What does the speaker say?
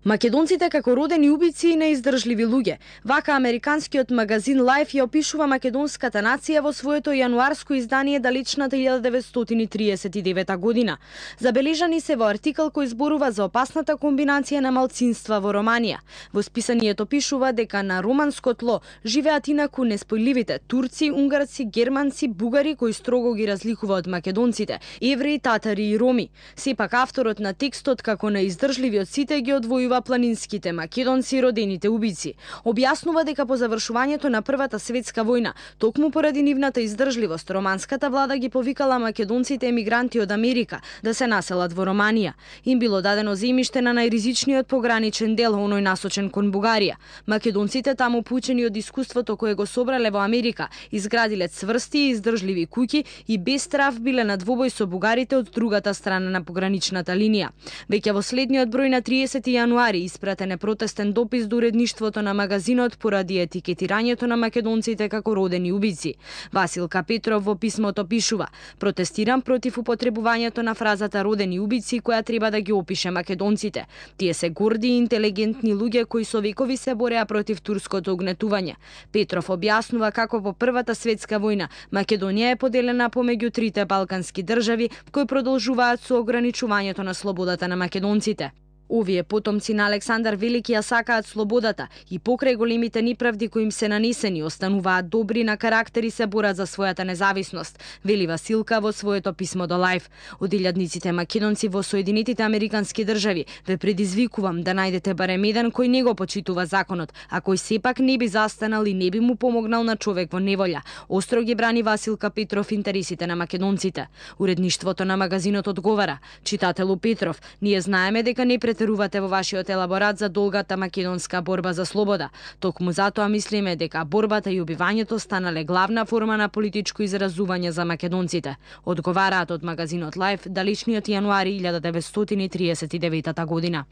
Македонците како родени убици и неиздржливи луѓе. Вака американскиот магазин Life ја опишува македонската нација во своето јануарско издание далечната 1939 година. Забележани се во артикал кој зборува за опасната комбинација на малцинства во Романија. Во списанието пишува дека на романско тло живеат инаку неспојливите турци, унгарци, германци, бугари кои строго ги разликува од македонците, евреи, татари и роми. Сепак авторот на текстот како неиздржливи од сите ги одвојува планинските македонци, родените убици. Објаснува дека по завршувањето на Првата светска војна, токму поради нивната издржливост, романската влада ги повикала македонците емигранти од Америка да се населат во Романија. Им било дадено земјиште на најризичниот пограничен дел, оној насочен кон Бугарија. Македонците таму поучени од искуството кое го собрале во Америка, изградиле цврсти и издржливи куќи и без страв биле на двобој со бугарите од другата страна на пограничната линија. Веќе во следниот број на 30 јануари испратен е протестен допис до уредништвото на магазинот поради етикетирањето на македонците како родени убици. Василка Петров во писмото пишува: "Протестирам против употребувањето на фразата родени убици која треба да ги опише македонците. Тие се горди и интелигентни луѓе кои со векови се бореа против турското угнетување." Петров објаснува како во Првата светска војна Македонија е поделена помеѓу трите балкански држави кои продолжуваат со ограничувањето на слободата на македонците. Овие потомци на Александар Велики ја сакаат слободата и покрај големите неправди кои им се нанесени остануваат добри на карактер и се борат за својата независност, вели Василка во своето писмо до Life. Од илјадниците македонци во Соединетите Американски држави ве предизвикувам да најдете барем еден кој не го почитува законот, а кој сепак не би застанал и не би му помогнал на човек во неволја. Остро ги брани Василка Петров интересите на македонците. Уредништвото на магазинот одговара: "Читателу Петров, ние знаеме дека не претерувате во вашиот елаборат за долгата македонска борба за слобода. Токму затоа мислиме дека борбата и убивањето станале главна форма на политичко изразување за македонците." Одговараат од магазинот Life далечниот јануари 1939 година.